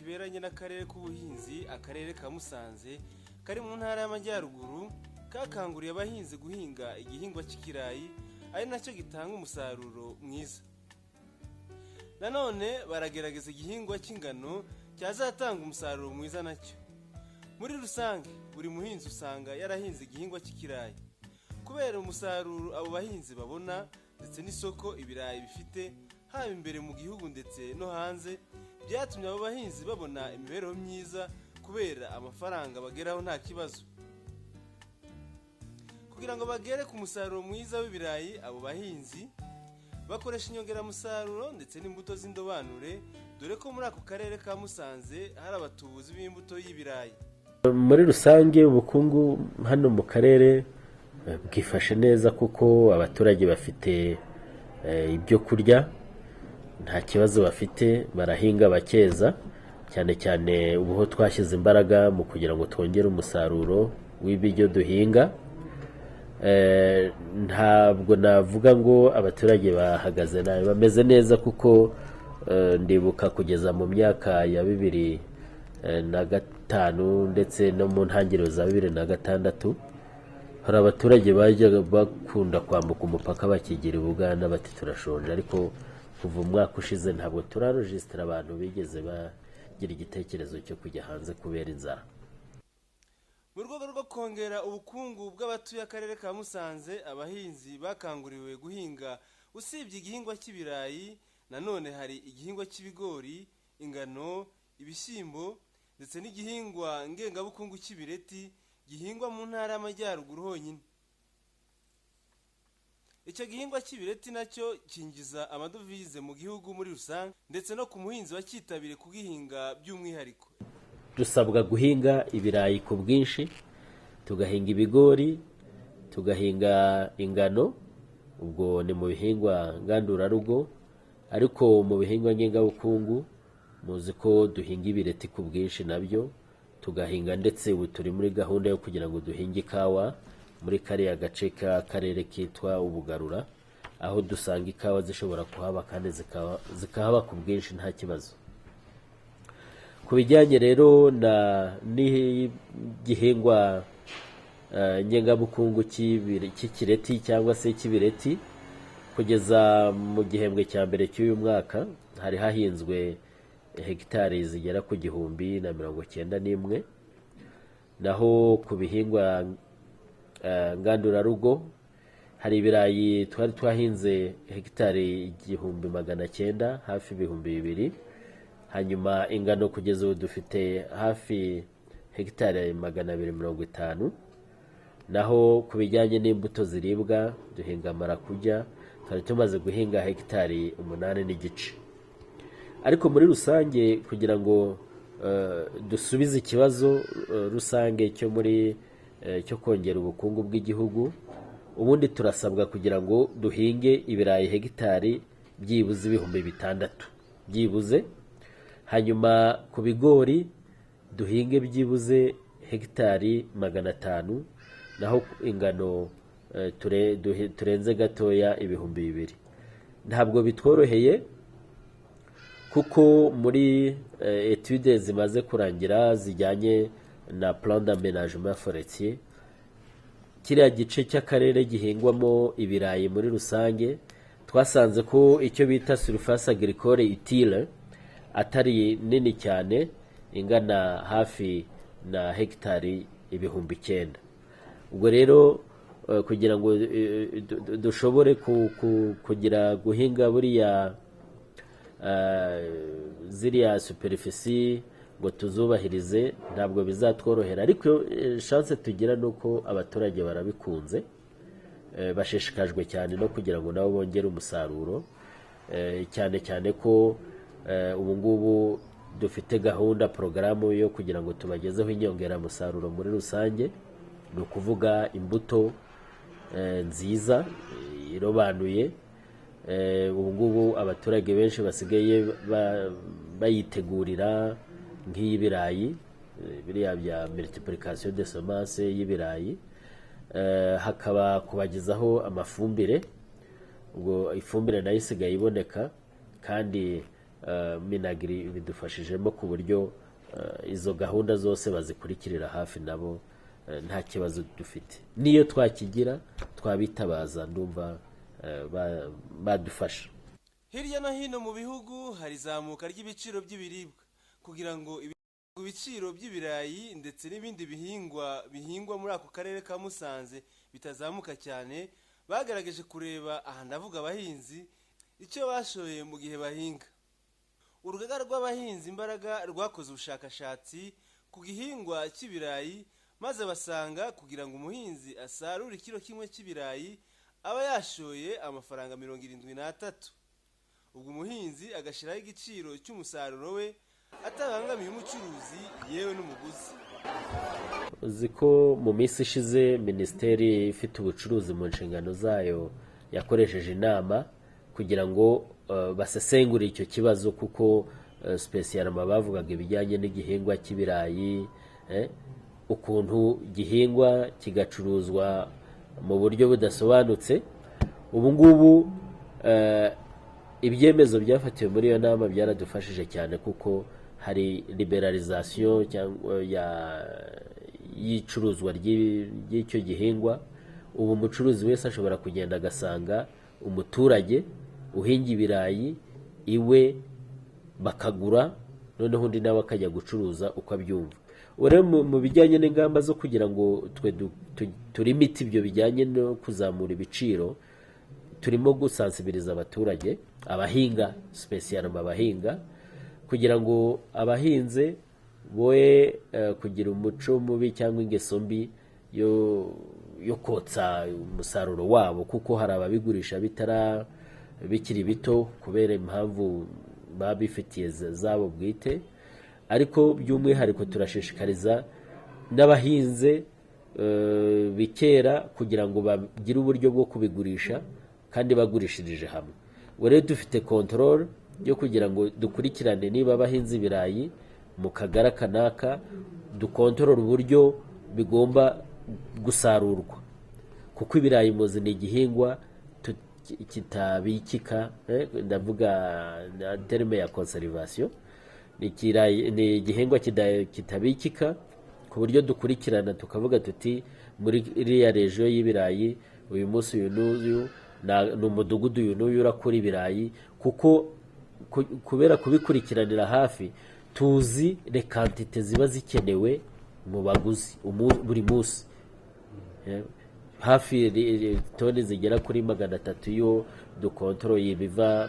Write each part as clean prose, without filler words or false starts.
kiberanye n'akarere k'ubuhinzi, akarere ka Musanze kari mu Ntara y'Amajyaruguru kakanguriye abahinzi guhinga igihingwa cy'ikirayi, ari nacyo gitanga umusaruro mwiza. Nanone baragerageza igihingwa cy'ingano cyazatanga umusaruro mwiza nacyo. Muri rusange, buri muhinzi usanga yarahinze igihingwa cy'ikirayi kubera umusaruro abo bahinzi babona, ndetse n'isoko ibirayi bifite haba imbere mu gihugu ndetse no hanze, byatumye abo bahinzi babona imibereho myiza kubera amafaranga bageraho nta kibazo. Kugira ngo bagere ku musaruro mwiza w'ibirayi, abo bahinzi bakoresha inyongeramusaruro ndetse n'imbuto z'indobanure, dore ko muri ako karere ka Musanze hari abatubuzi b'imbuto y'ibirayi. Muri rusange, ubukungu hano mu karere bwifashe neza, kuko abaturage bafite ibyo kurya, nta kibazo bafite, barahinga bakeza. Cyane cyane ubu ho twashyize imbaraga mu kugira ngo twongere umusaruro w'ibiryo duhinga. Ntabwo navuga ngo abaturage bahagaze nabi, bameze neza, kuko ndibuka kugeza mu myaka ya 2005 ndetse no mu ntangiriro za 2006, hari abaturage bajyaga bakunda kwambuka umupaka bakigira i Buganda bati: "Turashonje." Ariko kuva umwaka ushize ntabwo turarojisitara abantu bigeze bagira igitekerezo cyo kujya hanze kubera inzara. Mu rwego rwo kongera ubukungu bw'abatuye akarere ka Musanze, abahinzi bakanguriwe guhinga usibye igihingwa cy'ibirayi, nanone hari igihingwa cy'ibigori, ingano, ibishyimbo ndetse n'igihingwa ngengabukungu cy'ibireti gihingwa mu Ntara y'Amajyaruguru honyine. Icyo gihingwa cy'ibireti nacyo cyinjiza amadovize mu gihugu muri rusange, ndetse no ku muhinzi wacyitabiriye kugihinga by'umwihariko. Dusabwa guhinga ibirayi ku bwinshi, tugahinga ibigori, tugahinga ingano. Ubwo ni mu bihingwa ngandurarugo, ariko mu bihingwa ngengabukungu muzi ko duhinga ibireti ku bwinshi nabyo tugahinga, ndetse ubu turi muri gahunda yo kugira ngo duhinge ikawa muri kariya gace k'akarere kitwa Ubugarura, aho dusanga ikawa zishobora kuhaba kandi zikahaba ku bwinshi nta kibazo. Ku bijyanye rero na n'igihingwa ngengabukungu cy'ikireti cyangwa se cy'ibireti, kugeza mu gihembwe cya mbere cy'uyu mwaka hari hahinzwe hegitari zigera ku 1091. Naho ku bihingwa ngandurarugo, hari ibirayi twari twahinze hegitari 1900, hafi 2000. Hanyuma ingano kugeza ubu dufite hafi hegitari 250. Naho ku bijyanye n'imbuto ziribwa, duhinga marakuja, twari tumaze guhinga hegitari 8.5. Ariko muri rusange, kugira ngo dusubize ikibazo rusange cyo muri cyo kongera ubukungu bw'igihugu, ubundi turasabwa kugira ngo duhinge ibirayi hegitari byibuze 6000 byibuze. Hanyuma ku bigori duhinge byibuze hegitari 500, naho ingano turenze gatoya 2000. Ntabwo bitworoheye, kuko muri étude zimaze kurangira zijyanye na plan d'aménagement forestier, kiriya gice cy'akarere gihingwamo ibirayi muri rusange, twasanze ko icyo bita surface agricole utile atari nini cyane, ingana hafi na hegitari 9000. Ubwo rero kugira ngo dushobore kugira guhinga buriya ziriya superficie ngo tuzubahirize, ntabwo bizatworohera. Ariko chance tugira ni uko abaturage barabikunze, bashishikajwe cyane no kugira ngo nabo bongere umusaruro, cyane cyane ko ubu ngubu dufite gahunda, porogaramu yo kugira ngo tubagezeho inyongeramusaruro muri rusange, ni ukuvuga imbuto nziza irobanuye. Ubu ngubu abaturage benshi basigaye bayitegurira nk'iy'ibirayi, biriya bya multiplication de semence y'ibirayi. Hakaba kubagezaho amafumbire. Ubwo ifumbire nayo isigaye iboneka kandi. Minagri bidufashijemo ku buryo izo gahunda zose bazikurikirira hafi nabo, nta kibazo dufite. N'iyo twakigira twabitabaza, ndumva badufasha. Hirya no hino mu bihugu hari izamuka ry'ibiciro by'ibiribwa. Kugira ngo ibiciro by'ibirayi ndetse n'ibindi bihingwa bihingwa muri ako karere ka Musanze bitazamuka cyane, bagerageje kureba, aha ndavuga abahinzi, icyo bashoye mu gihe bahinga. Urugaga rw'abahinzi Imbaraga rwakoze ubushakashatsi ku gihingwa cy'ibirayi, maze basanga kugira ngo umuhinzi asarure ikiro kimwe cy'ibirayi aba yashoye amafaranga 73. Ubwo umuhinzi agashyiraho igiciro cy'umusaruro we atabangamiye umucuruzi yewe n'umuguzi. Uzi ko mu minsi ishize minisiteri ifite ubucuruzi mu nshingano zayo yakoresheje inama kugira ngo basesengure icyo kibazo, kuko spécialement bavugaga ibijyanye n'igihingwa cy'ibirayi, ukuntu gihingwa kigacuruzwa mu buryo budasobanutse. Ubu ngubu ibyemezo byafatiwe muri iyo nama byaradufashije cyane, kuko hari libéralisation cyangwa y'icuruzwa ry'icyo gihingwa. Ubu umucuruzi wese ashobora kugenda agasanga umuturage uhinga ibirayi iwe bakagura, noneho undi nawe akajya gucuruza uko abyumva. Ubu rero mu bijyanye n'ingamba zo kugira ngo twe turimite ibyo bijyanye no kuzamura ibiciro, turimo gusansibiriza abaturage, abahinga, spécialement abahinga, kugira ngo abahinze boye kugira umuco mubi cyangwa ingeso mbi yo kotsa umusaruro wabo, kuko hari ababigurisha bitara bikiri bito kubera impamvu baba bifitiye zabo bwite. Ariko by'umwihariko turashishikariza n'abahinze bikera kugira ngo bagire uburyo bwo kubigurisha kandi bagurishirije hamwe. Ubwo rero dufite contrôle yo kugira ngo dukurikirane niba abahinze ibirayi mu kagara kanaka, dukontorora uburyo bigomba gusarurwa, kuko ibirayi muzi ni igihingwa kitabikika, ndavuga na terme ya conservation. Ni igihingwa kitabikika, ku buryo dukurikirana tukavuga tuti muri iriya région y'ibirayi uyu munsi uyu n'uyu ni umudugudu uyu n'uyu urakura ibirayi, kuko kubera kubikurikiranira hafi tuzi les quantités ziba zikenewe mu baguzi buri munsi. Hafi toni zigera kuri 300 iyo dukontoroye ibiva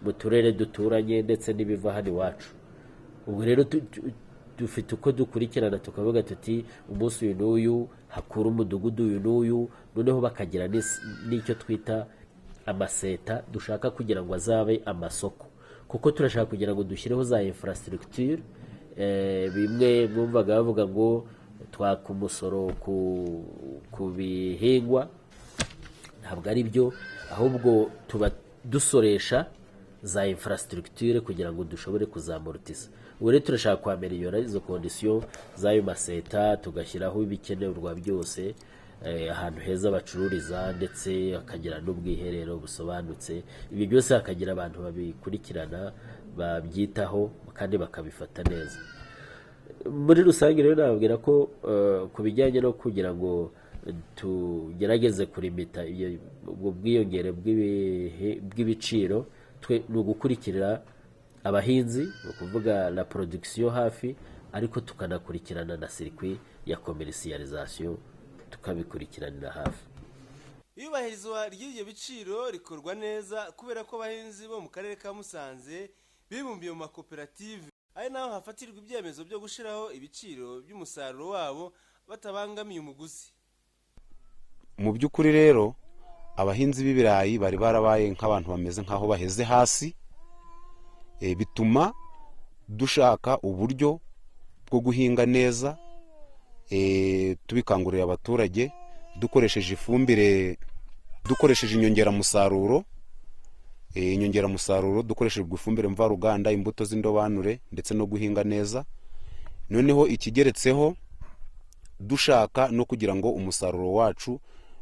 mu turere duturanye ndetse n'ibiva hano iwacu. Ubwo rero dufite uko dukurikirana tukavuga tuti umunsi uyu n'uyu hakura umudugudu uyu n'uyu, noneho bakagira n'icyo twita amaseta dushaka kugira ngo azabe amasoko, kuko turashaka kugira ngo dushyireho za infrastructure. Bimwe mwumvaga bavuga ngo twaka umusoro ku bihingwa, ntabwo ari byo, ahubwo tuba dusoresha za infrastructure kugira ngo dushobore kuzamortisa. Ubu rero turashaka kwameliyora izo conditions z'ayo maseta, tugashyiraho ibikenerwa byose, ahantu heza bacururiza, ndetse hakagira n'ubwiherero busobanutse. Ibi byose hakagira abantu babikurikirana, babyitaho kandi bakabifata neza. Muri rusange rero nababwira ko ku bijyanye no kugira ngo tugerageze kurimita ubwo bwiyongere bw'ibiciro, twe ni ugukurikira abahinzi, ni ukuvuga la production hafi, ariko tukanakurikirana na circuit ya commercialisation, tukabikurikiranira hafi. Iyubahirizwa ry'ibyo biciro rikorwa neza kubera ko abahinzi bo mu karere ka Musanze bibumbiye mu makoperative, ari naho hafatirwa ibyemezo byo gushyiraho ibiciro by'umusaruro wabo batabangamiye umuguzi. Mu by'ukuri rero abahinzi b'ibirayi bari barabaye nk'abantu bameze nk'aho baheze hasi, bituma dushaka uburyo bwo guhinga neza, tubikangurira abaturage dukoresheje ifumbire, dukoresheje inyongeramusaruro, dukoresheje ifumbire mvaruganda, imbuto z'indobanure ndetse no guhinga neza. Noneho ikigeretseho dushaka no kugira ngo umusaruro wacu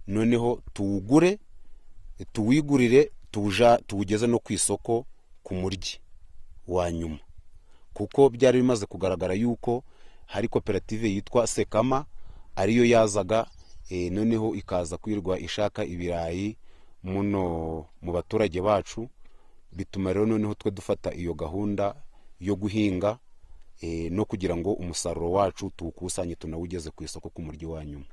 noneho tuwugure, tuwigurire, tuwugeze no ku isoko ku muryi. wa nyuma, kuko byari bimaze kugaragara yuko hari koperative yitwa Sekama ariyo yazaga, noneho ikaza kwirwa ishaka ibirayi muno mu baturage bacu. Bituma rero noneho twe dufata iyo gahunda yo guhinga, no kugira ngo umusaruro wacu tuwukusanye tunawugeze ku isoko ku muryi wa nyuma.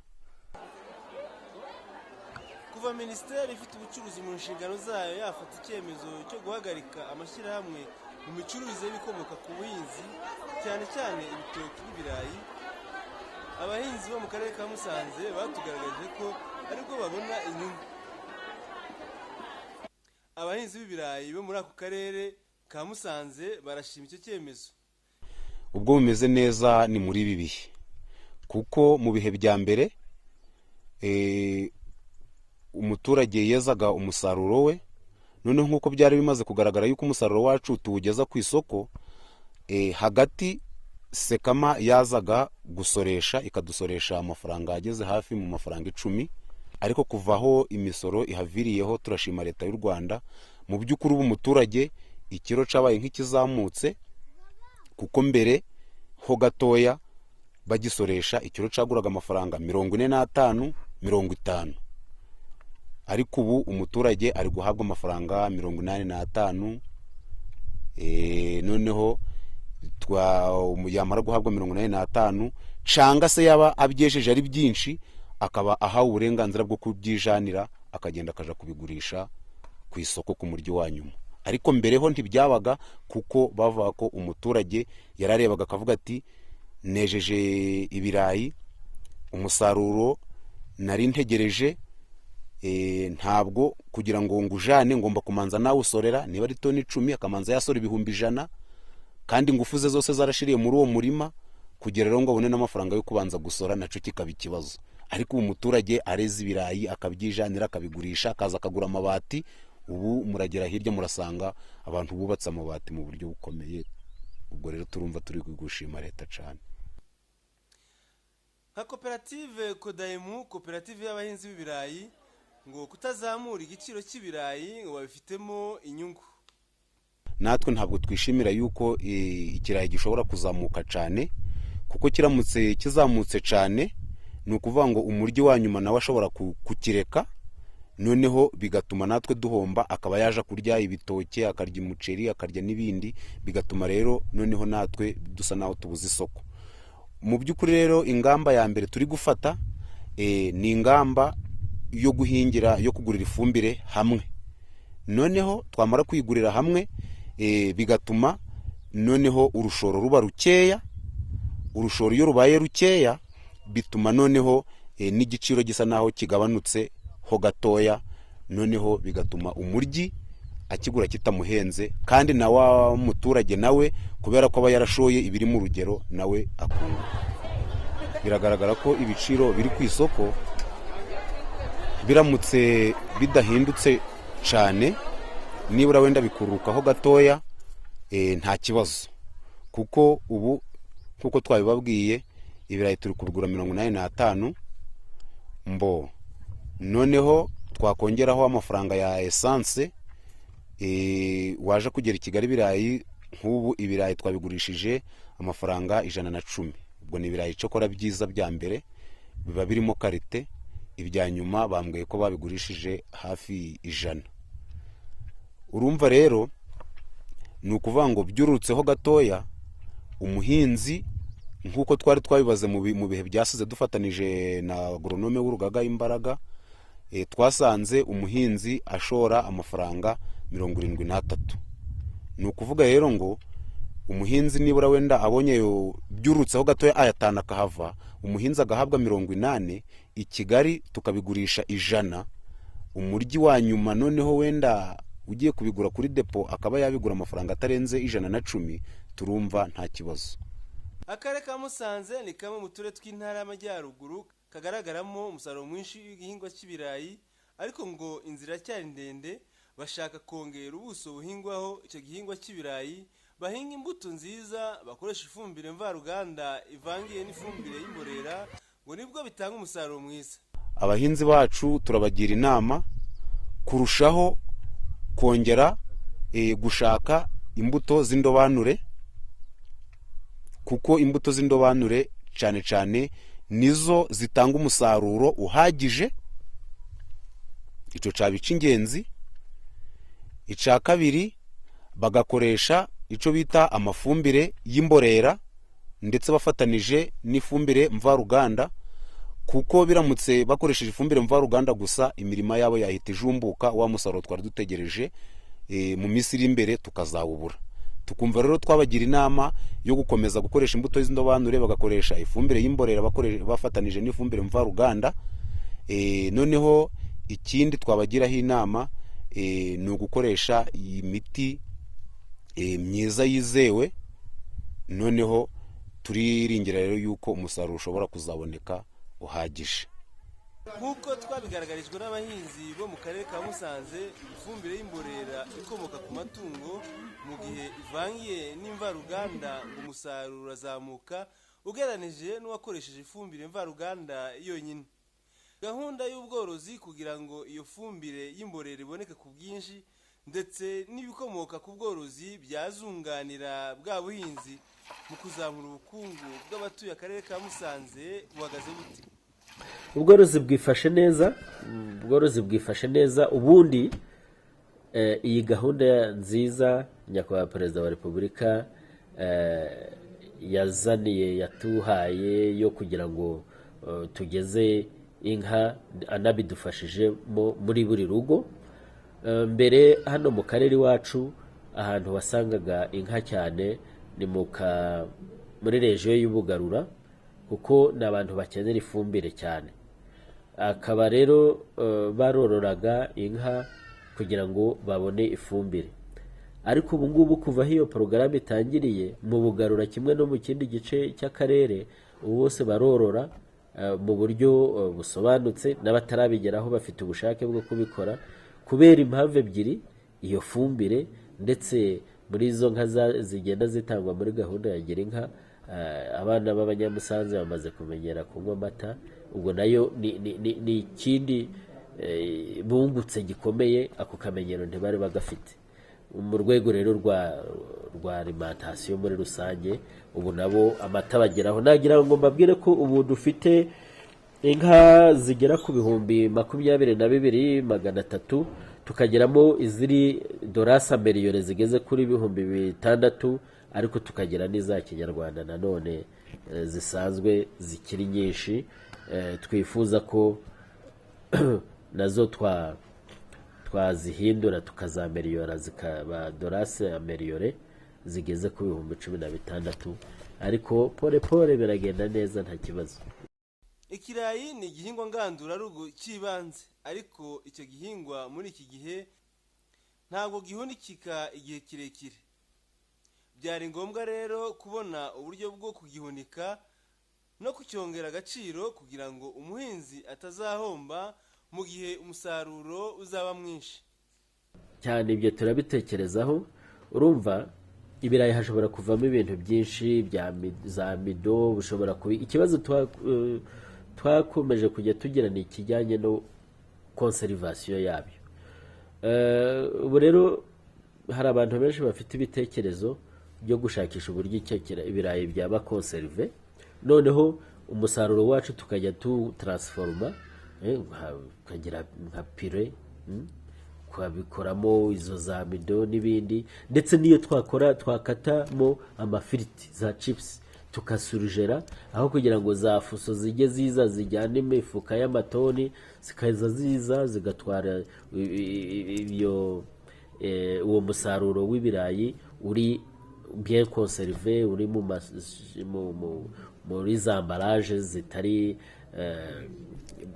Kuva minisiteri ifite ubucuruzi mu nshingano zayo yafata icyemezo cyo guhagarika amashyirahamwe mu micururize y'ibikomoka ku buhinzi, cyane cyane ibitoki n'ibirayi, abahinzi bo mu karere ka Musanze batugaragarije ko aribwo babona inyungu. Abahinzi b'ibirayi bo muri ako karere ka Musanze barashima icyo cyemezo. Ubwo bumeze neza ni muri ibi bihe, kuko mu bihe bya mbere umuturage yezaga umusaruro we. Noneho nk'uko byari bimaze kugaragara yuko umusaruro wacu tuwugeza ku isoko, hagati Sekama yazaga gusoresha, ikadusoresha amafaranga ageze hafi mu mafaranga 10, ariko kuva aho imisoro ihaviriyeho turashima leta y'u Rwanda. Mu by'ukuri ubu umuturage ikiro cabaye nk'ikizamutse, kuko mbere ho gatoya bagisoresha ikiro caguraga amafaranga 45, 50, ariko ubu umuturage ari guhabwa amafaranga 85. Noneho yamara guhabwa 85, canga se yaba abyejeje ari byinshi akaba ahawe uburenganzira bwo kubyijanira, akagenda akaja kubigurisha ku isoko ku muryi wa nyuma. Ariko mbere ho ntibyabaga, kuko bavuga ko umuturage yararebaga akavuga ati nejeje ibirayi, umusaruro nari ntegereje, ntabwo kugira ngo ngujane ngomba kumanza nawusorera, niba ari toni 10 akamanza yasora 100,000, kandi ingufu ze zose zarashiriye muri uwo murima, kugira rero ngo abone n'amafaranga yo kubanza gusora naco kikaba ikibazo. Ariko ubu umuturage areza ibirayi akabyijanira, akabigurisha, akaza akagura amabati. Ubu muragera hirya murasanga abantu bubatse amabati mu buryo bukomeye. Ubwo rero turumva turi gushima leta cyane. Nka koperative Kodaimu, koperative y'abahinzi b'ibirayi, ngo kutazamura igiciro cy'ibirayi ngo babifitemo inyungu. Natwe ntabwo twishimira yuko ikirayi gishobora kuzamuka cyane, kuko kiramutse kizamutse cyane ni ukuvuga ngo umuryi wa nyuma nawe ashobora kukireka, noneho bigatuma natwe duhomba, akaba yaje kurya ibitoke, akarya umuceri, akarya n'ibindi, bigatuma rero noneho natwe dusa naho tubuze isoko. Mu by'ukuri rero ingamba ya mbere turi gufata, ni ingamba yo guhingira, yo kugurira ifumbire hamwe. Noneho twamara kuyigurira hamwe, bigatuma noneho urushoro ruba rukeya. Urushoro iyo rubaye rukeya bituma noneho n'igiciro gisa naho kigabanutse ho gatoya, noneho bigatuma umuryi akigura kitamuhenze, kandi na wa muturage nawe kubera ko aba yarashoye ibiri mu rugero nawe akunguka. Biragaragara ko ibiciro biri ku isoko biramutse bidahindutse cyane, nibura wenda bikururukaho gatoya, nta kibazo, kuko ubu nkuko twabibabwiye ibirayi turi kubigura 85 mbo, noneho twakongeraho amafaranga ya essence, waje kugera i Kigali ibirayi nk'ubu ibirayi twabigurishije amafaranga 110. Ubwo ni ibirayi cokora byiza bya mbere biba birimo karite, ibya nyuma bambwiye ko babigurishije hafi 100. Urumva rero ni ukuvuga ngo byurutseho gatoya umuhinzi, nkuko twari twabibaze mu bihe byasize dufatanije na agronome w'urugaga Imbaraga, twasanze umuhinzi ashora amafaranga 73. Ni ukuvuga rero ngo umuhinzi nibura wenda abonye byurutseho gatoya ayatana akahava, umuhinzi agahabwa 80, i Kigali tukabigurisha 100, umuryi wa nyuma noneho wenda ugiye kubigura kuri depo akaba yabigura amafaranga atarenze 110, turumva nta kibazo. Akarere ka Musanze ni kamwe mu turere tw'intara y'Amajyaruguru kagaragaramo umusaruro mwinshi w'igihingwa cy'ibirayi, ariko ngo inzira iracyari ndende. Bashaka kongera ubuso buhingwaho icyo gihingwa cy'ibirayi, bahinga imbuto nziza, bakoresha ifumbire mvaruganda ivangiye n'ifumbire y'imborera, ngo nibwo bitanga umusaruro mwiza. Abahinzi bacu turabagira inama kurushaho kongera gushaka imbuto z'indobanure, kuko imbuto z'indobanure cyane cyane nizo zitanga umusaruro uhagije. Icyo cyaba icy'ingenzi. Icya kabiri, bagakoresha icyo bita amafumbire y'imborera ndetse bafatanije n'ifumbire mvaruganda, kuko biramutse bakoresheje ifumbire mvaruganda gusa, imirima yabo yahita ijumbuka, wa musaruro twari dutegereje mu minsi iri imbere tukazawubura. Tukumva rero twabagira inama yo gukomeza gukoresha imbuto z'indobanure, bagakoresha ifumbire y'imborera bafatanije n'ifumbire mvaruganda. Noneho ikindi twabagiraho inama ni ugukoresha iyi miti myiza yizewe. Noneho turiringira rero yuko umusaruro ushobora kuzaboneka uhagije. Nk'uko twabigaragarijwe n'abahinzi bo mu karere ka Musanze, ifumbire y'imborera ikomoka ku matungo mu gihe ivangiye n'imvaruganda ngo umusaruro urazamuka ugereranije n'uwakoresheje ifumbire mvaruganda yonyine. Gahunda y'ubworozi kugira ngo iyo fumbire y'imborera iboneke ku bwinshi, ndetse n'ibikomoka ku bworozi byazunganira bwa buhinzi mu kuzamura ubukungu bw'abatuye akarere ka Musanze buhagaze bute? Ubworozi bwifashe neza, ubworozi bwifashe neza. Ubundi iyi gahunda nziza nyakubahwa Perezida wa Repubulika yazaniye, yatuhaye yo kugira ngo tugeze inka, anabidufashijemo muri buri rugo. Mbere hano mu karere iwacu ahantu wasangaga inka cyane ni muri région y'Ubugarura, kuko ni abantu bakenera ifumbire cyane. Akaba rero barororaga inka kugira ngo babone ifumbire. Ariko ubu ngubu kuva aho iyo porogaramu itangiriye mu Bugarura kimwe no mu kindi gice cy'akarere, ubu bose barorora mu buryo busobanutse, n'abatarabigeraho bafite ubushake bwo kubikora kubera impamvu ebyiri: iyo fumbire, ndetse muri izo nka zigenda zitangwa muri gahunda ya Gira inka, abana b'Abanyamusanze bamaze kumenyera kunywa amata. Ubwo nayo ni ikindi bungutse gikomeye, ako kamenyero ntibari bagafite. Mu rwego rero rwa alimentation muri rusange, ubu nabo amata bageraho. Nagira ngo mbabwire ko ubu dufite inka zigera ku 22,300, tukageramo iziri de race améliorée zigeze kuri 6000, ariko tukagira n'iza kinyarwanda nanone zisanzwe zikiri nyinshi, twifuza ko nazo twazihindura tukazameriyora zikaba de race améliorée zigeze ku 16,000. Ariko pole pole biragenda neza, nta kibazo. Ikirayi ni igihingwa ngandurarugo cy'ibanze, ariko icyo gihingwa muri iki gihe ntabwo gihunikika igihe kirekire. Byari ngombwa rero kubona uburyo bwo kugihunika no kucyongera agaciro kugira ngo umuhinzi atazahomba mu gihe umusaruro uzaba mwinshi. Cyane, ibyo turabitekerezaho. Urumva ibirayi hashobora kuvamo ibintu byinshi bya za mido bushobora kuba. Ikibazo twakomeje kujya tugira ni ikijyanye no conservation yabyo. Ubu rero hari abantu benshi bafite ibitekerezo byo gushakisha uburyo icyo ibirayi byaba conservé, noneho umusaruro wacu tukajya tutransforma ukagira nka purée, twabikoramo izo za mido n'ibindi, ndetse n'iyo twakora twakatamo amafiriti, za chips, tukasurgela, aho kugira ngo za fuso zijye ziza zijyane imifuka y'amatoni, zikaza ziza zigatwara ibyo uwo musaruro w'ibirayi uri bien conservé, uri muri za emballage zitari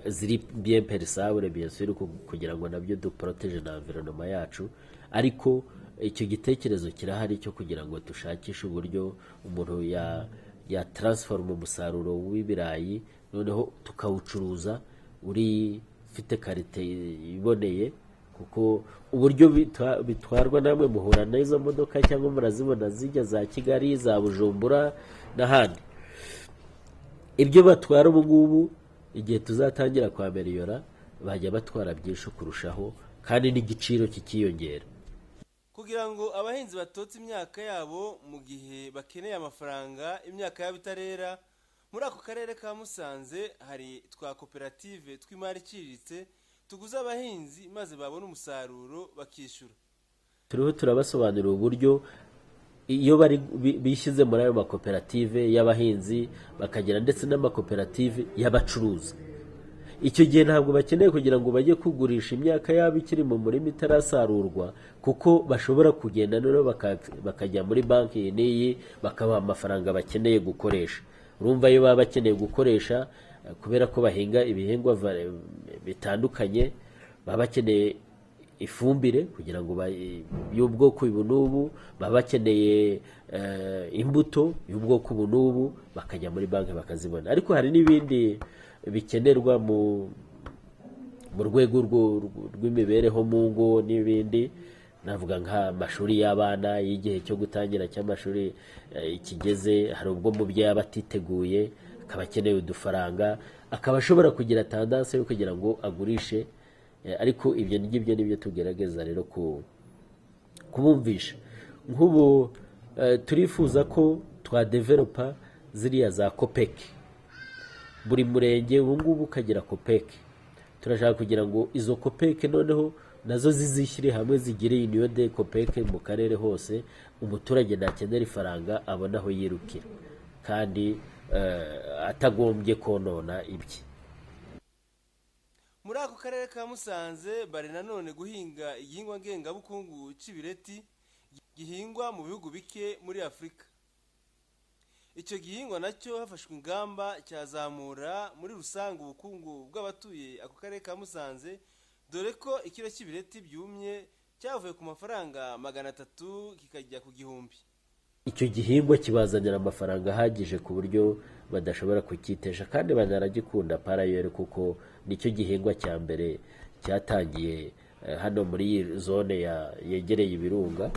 ziri bien périssable, bien sûr, kugira ngo nabyo duprotège na environnement yacu. Ariko icyo gitekerezo kirahari cyo kugira ngo dushakishe uburyo umuntu ya transforma umusaruro w'ibirayi, noneho tukawucuruza uri ufite qualité iboneye, kuko uburyo bitwarwa, namwe muhura n'izo modoka cyangwa murazibona zijya za Kigali, za Bujumbura n'ahandi, ibyo batwara ubu ngubu, igihe tuzatangira kwameriyora bajya batwara byinshi kurushaho kandi n'igiciro kikiyongera. Kugira ngo abahinzi batotse imyaka yabo mu gihe bakeneye amafaranga imyaka yabo itarera, muri ako karere ka Musanze hari twa koperative tw'imari iciriritse tuguza abahinzi, maze babona umusaruro bakishyura. Turiho turabasobanurira uburyo iyo bari bishyize muri ayo makoperative y'abahinzi, bakagira ndetse n'amakoperative y'abacuruzi, icyo gihe ntabwo bakeneye kugira ngo bajye kugurisha imyaka yabo ikiri mu murima itarasarurwa, kuko bashobora kugenda noneho bakajya muri banki iyi n'iyi bakabaha amafaranga bakeneye gukoresha. Urumva iyo baba bakeneye gukoresha, kubera ko bahinga ibihingwa bitandukanye, baba bakeneye ifumbire kugira ngo y'ubwoko ubu n'ubu, baba bakeneye imbuto y'ubwoko ubu n'ubu, bakajya muri banki bakazibona. Ariko hari n'ibindi bikenerwa mu rwego rw'imibereho mu ngo n'ibindi, navuga nk'amashuri y'abana y'igihe cyo gutangira cy'amashuri kigeze, hari ubwo umubyeyi aba atiteguye akaba akeneye udufaranga, akaba ashobora kugira tendance yo kugira ngo agurishe, ariko ibyo ngibyo nibyo tugerageza rero kubumvisha. Nk'ubu turifuza ko twadevelopa ziriya za kopeki, buri murenge ubu ngubu ukagira kopeki. Turashaka kugira ngo izo kopeki noneho nazo zizishyire hamwe zigire union de kopeke mu karere hose, umuturage nakenera ifaranga abona aho yirukira kandi atagombye konona ibye. Muri ako karere ka Musanze bari nanone guhinga igihingwa ngengabukungu c'ibireti gihingwa mu bihugu bike muri Afurika. Icyo gihingwa nacyo hafashwe ingamba cyazamura muri rusange ubukungu bw'abatuye ako karere ka Musanze, dore ko ikiro cy'ibireti byumye cyavuye ku mafaranga 300 kikajya ku 1000. Icyo gihingwa kibazanira amafaranga ahagije ku buryo badashobora kucyitesha, kandi banaragikunda parayeri, kuko nicyo gihingwa cya mbere cyatangiye hano muri iyi zone yegereye ibirunga,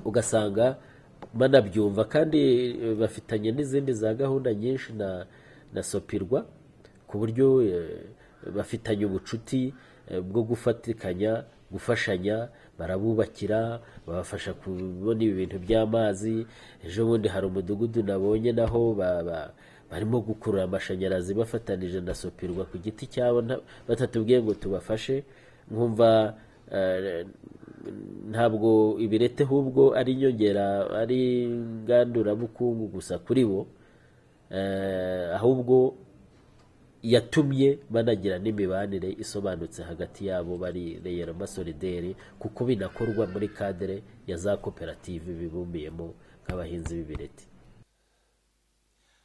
ugasanga banabyumva kandi bafitanye n'izindi za gahunda nyinshi na Sopirwa, ku buryo bafitanye ubucuti bwo gufatikanya, gufashanya, barabubakira, babafasha kubona ibintu by'amazi. Ejo bundi hari umudugudu nabonye naho barimo gukurura amashanyarazi bafatanije na Sopirwa ku giti cyabo, batatubwiye ngo tubafashe. Nkumva ntabwo ibirete ahubwo ari inyongera, ari ngandurabukungu gusa kuri bo, ahubwo yatumye banagira n'imibanire isobanutse hagati yabo, bari reyeroma solideri, kuko binakorwa muri kadere ya za koperative bibumbiyemo nk'abahinzi b'ibireti.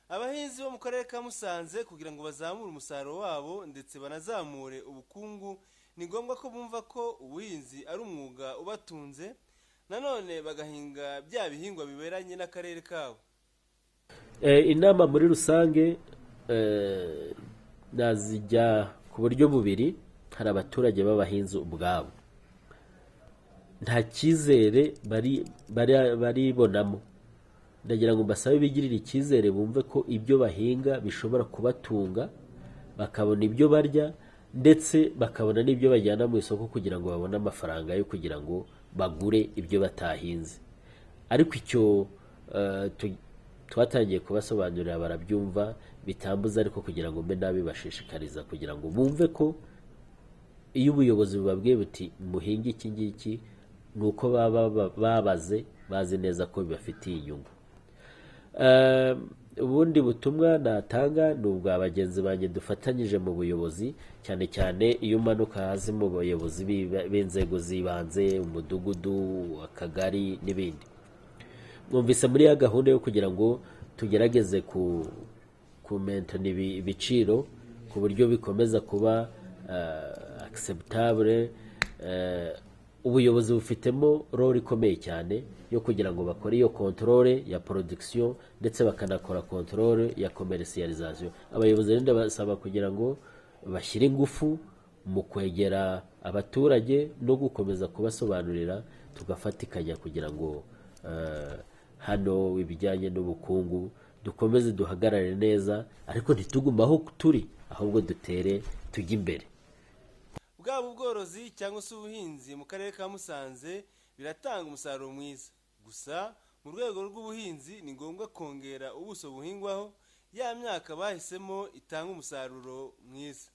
Abahinzi bo mu karere ka Musanze kugira ngo bazamure umusaruro wabo ndetse banazamure ubukungu, ni ngombwa ko bumva ko ubuhinzi ari umwuga ubatunze, nanone bagahinga bya bihingwa biberanye n'akarere kabo. Inama muri rusange nazijya ku buryo bubiri. Hari abaturage b'abahinzi ubwabo nta cyizere baribonamo, ndagira ngo mbasabe bigirire icyizere, bumve ko ibyo bahinga bishobora kubatunga, bakabona ibyo barya ndetse bakabona n'ibyo bajyana mu isoko kugira ngo babone amafaranga yo kugira ngo bagure ibyo batahinze. Ariko icyo twatangiye kubasobanurira barabyumva, bitambuza ariko kugira ngo mbe nabibashishikariza kugira ngo bumve ko iyo ubuyobozi bubabwiye buti muhinge iki ngiki, ni uko baba babaze bazi neza ko bibafitiye inyungu. Ubundi butumwa natanga ni ubwa bagenzi banjye dufatanyije mu buyobozi, cyane cyane iyo umanuka hasi mu bayobozi b'inzego z'ibanze, umudugudu, akagari n'ibindi. Mwumvise muri ya gahunda yo kugira ngo tugerageze kumentana ibiciro ku buryo bikomeza kuba acceptable. Ubuyobozi bufitemo role ikomeye cyane yo kugira ngo bakore iyo contrôle ya production ndetse bakanakora contrôle ya commercialisation. Abayobozi rero ndabasaba kugira ngo bashyire ingufu mu kwegera abaturage no gukomeza kubasobanurira, tugafatikanya kugira ngo hano ibijyanye n'ubukungu dukomeze duhagarare neza, ariko ntitugume aho turi, ahubwo dutere tujye imbere. Bwaba ubworozi cyangwa se ubuhinzi mu karere ka Musanze Biratanga umusaruro mwiza. Gusa mu rwego rw'ubuhinzi ni ngombwa kongera ubuso buhingwaho ya myaka bahisemo itanga umusaruro mwiza.